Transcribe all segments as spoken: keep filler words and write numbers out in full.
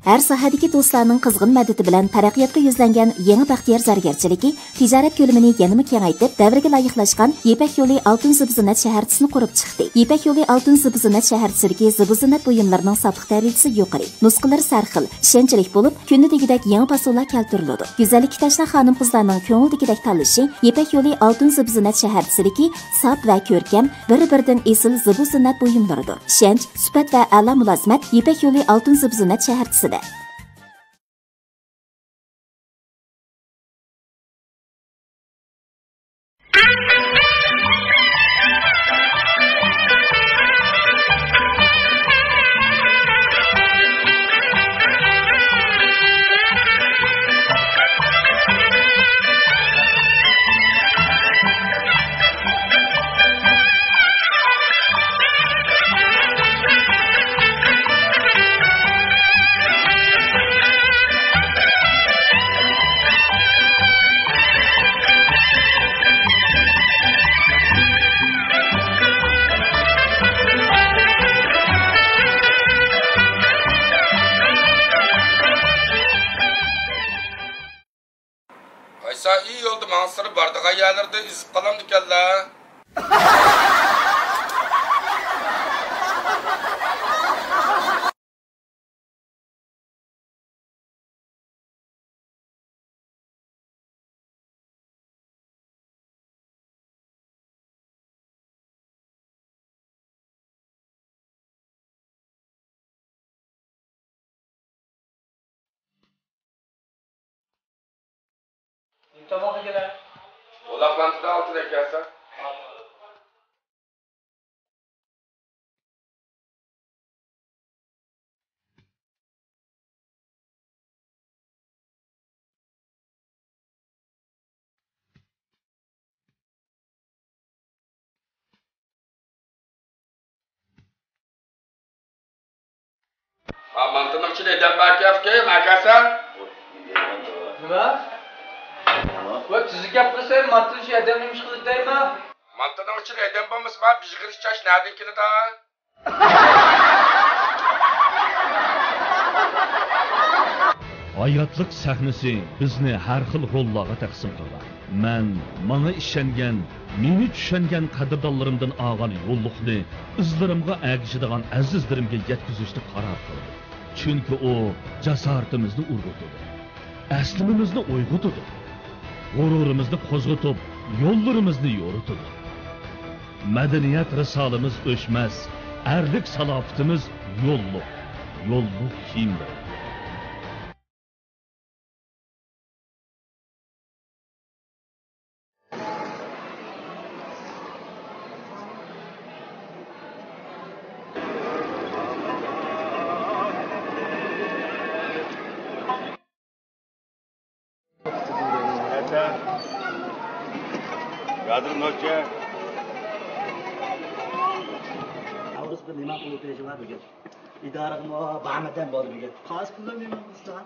ھەر ساھەدىكى دوستلارنىڭ قىزغىن مەدىتى بىلەن تەرەققىياتقا يۈزلەنگەن يېڭى بەختىيار زەرگەرچىلىكى تىجارەت كۆلىمىنى يەنىمۇ كېڭەيتىپ، دەۋرگە لايىقلاشقان يىپەك يولى ئالتۇن زىبۇ زىننەت شەھەرچىسىنى قۇرۇپ چىقتى. يىپەك يولى ئالتۇن زىبۇ زىننەت شەھەرچىسىدىكى زىبۇ زىننەت بۇيۇملىرىنىڭ ساپلىق دەرىجىسى يۇقىرى، نۇسخىلىرى سەرخىل، ئىشەنچلىك بولۇپ، كۈندە دېگۈدەك يېڭى پاسونلار كەلتۈرۈلىدۇ. گۈزەللىككە تەشنا خانىم-قىزلارنىڭ كۆڭۈل دېگۈدەك تاللىشى يىپەك يولى ئالتۇن زىبۇ زىننەت شەھەرچىسىدىكى ساپ ۋە كۆركەم، بىر-بىرىدىن ئېسىل زىبۇ زىننەت بۇيۇملىرىدۇر. ئىشەنچ، سۈپەت ۋە ئەلا مۇلازىمەت يىپەك يولى ئالتۇن زىبۇ زىننەت شەھەرچىسىدە. قايسى ئى يولدا ماڭسىلا بارىدىغان يەرلىرىدە ئېزىپ قالامدىكەنلەر. تاماق يېگىلە. بۇلاقلارنى ئالتىدەك كەلسە. ھا، مانتىنىڭ ئىچىدە ئادەم باركەن، ئۇكام، ئەكەلسەن. نېمە؟ ۋاي، تۈزۈك گەپ قىلساڭ، مانتىنىڭ ئىچىدە ئادەم نېمە ئىش قىلىدۇ دەيمەن؟ مانتىنىڭ ئىچىدە ئادەم بولمىسا، بار بىژغىر ئىچاش نەدىن كېلىدۇ؟ ھاياتلىق سەھنىسى بىزنى ھەر خىل روللارغا تەقسىم قىلغان. مەن ماڭا ئىشەنگەن، مېنى چۈشەنگەن قەدىردانلىرىمدىن ئالغان يوللۇقنى ئىزلىرىمغا ئەگىشىدىغان ئەزىزلىرىمگە يەتكۈزۈشنى قارار قىلدىم. چۈنكى ئۇ جاسارىتىمىزنى ئۇرغۇتىدۇ، ئەسلىمىمىزنى ئويغىتىدۇ، غۇرۇرىمىزنى قوزغىتىپ، يوللىرىمىزنى يورۇتىدۇ. مەدەنىيەت رىسالىمىز ئۆچمەس، ئەرلىك سالاپىتىمىز يوللۇق، يوللۇق كىيىملىرى. ھازىر نوچى. ئاۋۇرۇس بىر نېمە قىلىپ بېرىشى بار بۈگۈن. ئىدارىغىمۇ بارمىدىم بولدى بۈگۈن. قايسى پۇلنى نېمە قىلىسىلەر؟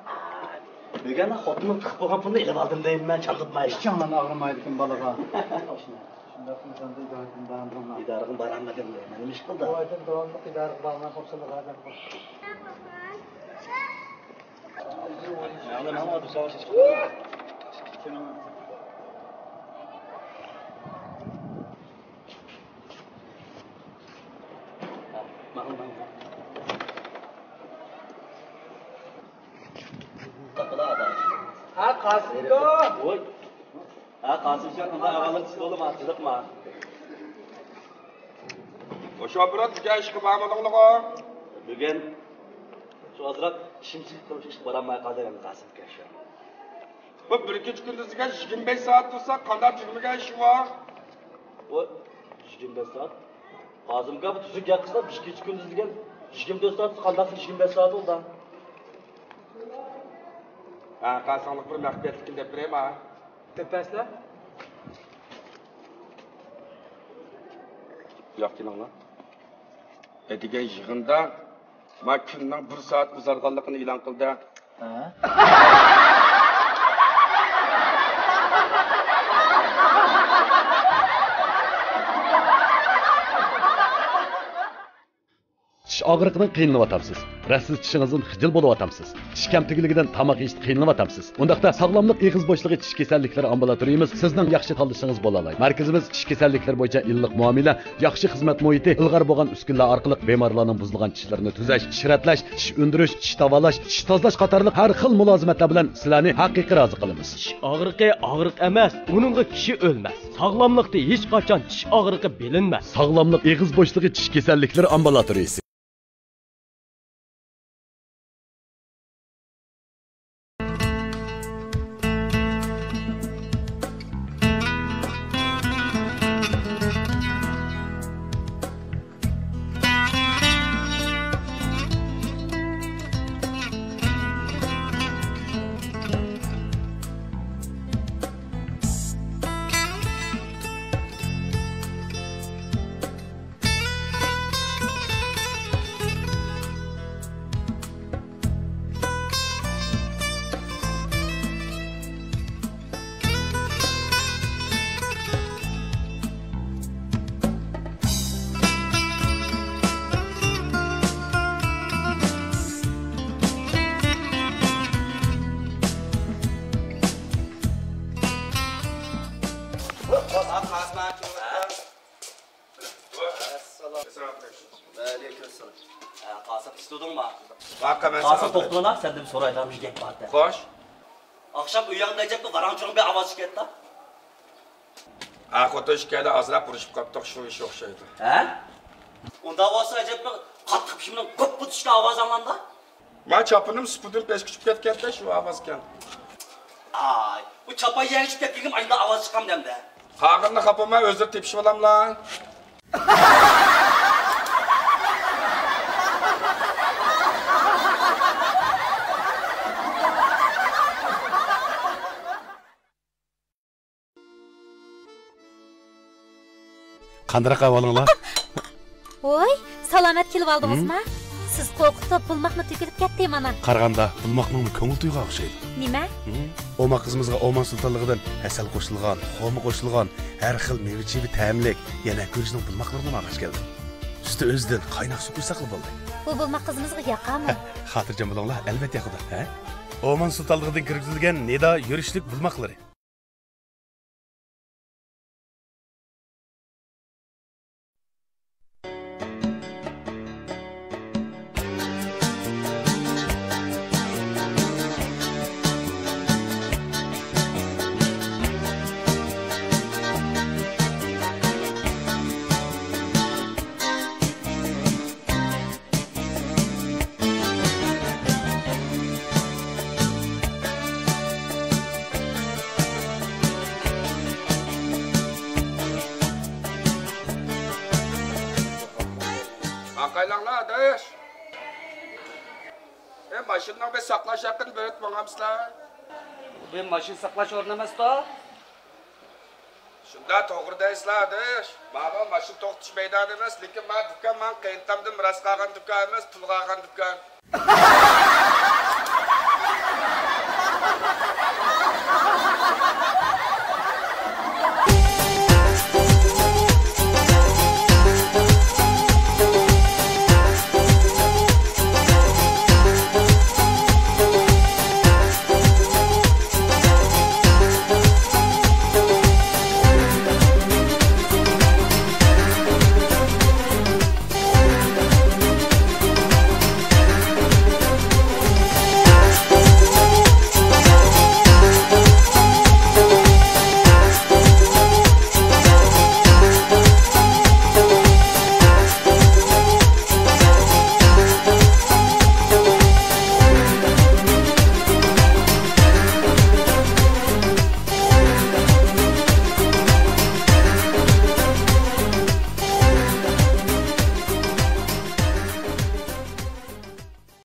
بۈگۈن خوتۇنۇم تىقىپ قويغان پۇلنى ئېلىپ ئالدىم دەيمەن، چاندىتماي. ئىچىڭلارنى ئاغرىمايدىكىن بالىغا. شۇنداق قىلسام ئىدارىغىمۇ بارمىدىم. ئىدارىغىمۇ بارمىدىم دەيمەن. نېمە ئىش قىلدىڭ؟ بۇ ئايدىن داۋاملىق ئىدارىغا بارماي قوپسىلا غەزەپ قىل. ھە، قاسىمجان. ھە، قاسىمجان، ئۇنداق ئەھۋاللار چۈشتى بولدىما، تېزىقما. شۇ ئاپپارات بۈگۈن ئىشقا بارمىدىڭلىغۇ؟ بۈگۈن شۇ ئازراق ئىشىم چىقىپ قېلىپ ئىشقا بارالماي قالدىم، ئەمدى قاسىمكەن شۇ. بۇ بىر كېچە كۈندۈز دېگەن يىگىرمە بەش سائەت تۇرسا، قانداق تۈگىمىگەن ئىشى بار؟ ۋاي، يىگىرمە بەش سائەت؟ قاسىمكا، بۇ تۈزۈك گەپ قىلسا، بىر كېچە كۈندۈز دېگەن يىگىرمە تۆت سائەت، قانداق يىگىرمە بەش سائەت بولدى؟ ھە، قاساڭلىق بىر مەخپىيەتلىكىنى دەپ بېرەيما؟ دەپ بەرسىلە. ياق، كېلىڭلار. ئەتىگەن يىغىندا ما كۈننىڭ بىر سائەت ئۇزارغانلىقىنى ئېلان قىلدى. ھە؟ چىش ئاغرىقىدىن قىينىلىۋاتامسىز؟ رەتسىز چىشىڭىزدىن خىجىل بولۇۋاتامسىز؟ چىش كەمتۈكلۈكىدىن تاماق يېيىشتە قىينىلىۋاتامسىز؟ ئۇنداقتا ساغلاملىق ئېغىز بوشلۇقى چىش كېسەللىكلىرى ئامبۇلاتورىيىمىز سىزنىڭ ياخشى تاللىشىڭىز بولالايدۇ. مەركىزىمىز چىش كېسەللىكلىرى بويىچە ئىللىق مۇئامىلە، ياخشى خىزمەت مۇھىتى، ئىلغار بولغان ئۈسكۈنىلەر ئارقىلىق بىمارلارنىڭ بۇزۇلغان چىشلىرىنى تۈزەش، چىش رەتلەش، چىش ئۈندۈرۈش، چىش داۋالاش، چىش تازىلاش قاتارلىق ھەر خىل مۇلازىمەتلەر بىلەن سىلەرنى ھەقىقىي رازى قىلىمىز. چىش ئاغرىقى ئاغرىق ئەمەس، ئۇنىڭغا كىشى ئۆلمەس. ساغلاملىقتا ھېچقاچان چىش ئاغرىقى بىلىنمەس. ساغلاملىق ئېغىز بوشلۇقى چىش كېسەللىكلىرى ئامبۇلاتورىيىسى. ۋەئەلەيكۇمئەسسالام. ھە، قاسىم، ئىشلىدىڭما؟ قاسىم، توختىغىنا، سەندىن سورايدىغان بىر گەپ بار دە. خوش. ئاخشام ئۆيۈڭدە ئەجەب بىر ۋاراڭ-چۇرۇڭ بىر ئاۋاز چىقىپ كەتتى. ھە، خوتۇن ئىككىيلەن ئازراق ئۇرۇشۇپ قاپتۇق، شۇ ئىش ئوخشايدۇ. ھە؟ ئۇنداق بولسا ئەجەب بىر قاتتىق پىشىمنىڭ گوپپا چۈشكەن ئاۋازى ئاڭلاندى. ما چاپىنىم سۈپۈردىن پەسكە چۈشۈپ كەتكەندە شۇ ئاۋازكەن. ئاي، بۇ چاپان يەرگە چۈشۈپ كەتكەنگىمۇ ئاشۇنداق ئاۋاز چىقامدۇ ئەمدى؟ قالغىنىنى خاپىمەن، ئۆزلىرى تېپىشىۋالاملا. قانداق ئەھۋالىڭلار؟ ۋوي، سالامەت كېلىۋالدىڭىزما؟ ھىم؟ سىز قورقۇتۇپ بۇلماقمۇ تۆكۈلۈپ كەتتى مانا. قارىغاندا بۇلماقنىڭمۇ كۆڭلى تويغان ئوخشايدۇ. نېمە؟ ھىم؟ ئومان قىزىمىزغا ئومان سۇلتانلىقىدىن ھەسەل قوشۇلغان، خورما قوشۇلغان، ھەر خىل مېۋە-چېۋە تەملىك، يەنە گۈرۈچنىڭ بۇلماقلىرىنىمۇ ئالغاچ كەلدىم. ئۈستى ئۆزىدىن قايناق سۇ قۇيساقلا بولدى. بۇ بۇلماق قىزىمىزغا ياقامۇ؟ خاتىرجەم بولۇڭلار، ئەلۋەتتە ياقىدۇ، ھە؟ ئومان سۇلتانلىقىدىن كىرگۈزۈلگەن نىدا يۈرۈشلۈك بۇلماقلىرى. ماڭقايلاڭلار، ئاداش. ئە، ماشىنىنىڭ بىر ساقلاش ھەققىنى بېرىپ ماڭامسىلەر؟ بۇ ماشىنا ساقلاش ئورنى ئەمەستۇ؟ شۇنداق، توغرا دەيسىلەر، ئاداش. مانا ماشىنا توختىتىش مەيدانى ئەمەس، لېكىن مانا دۇكان، مانا قېيىنتامدىن مىراس قالغان دۇكان ئەمەس، پۇلغا ئالغان دۇكان.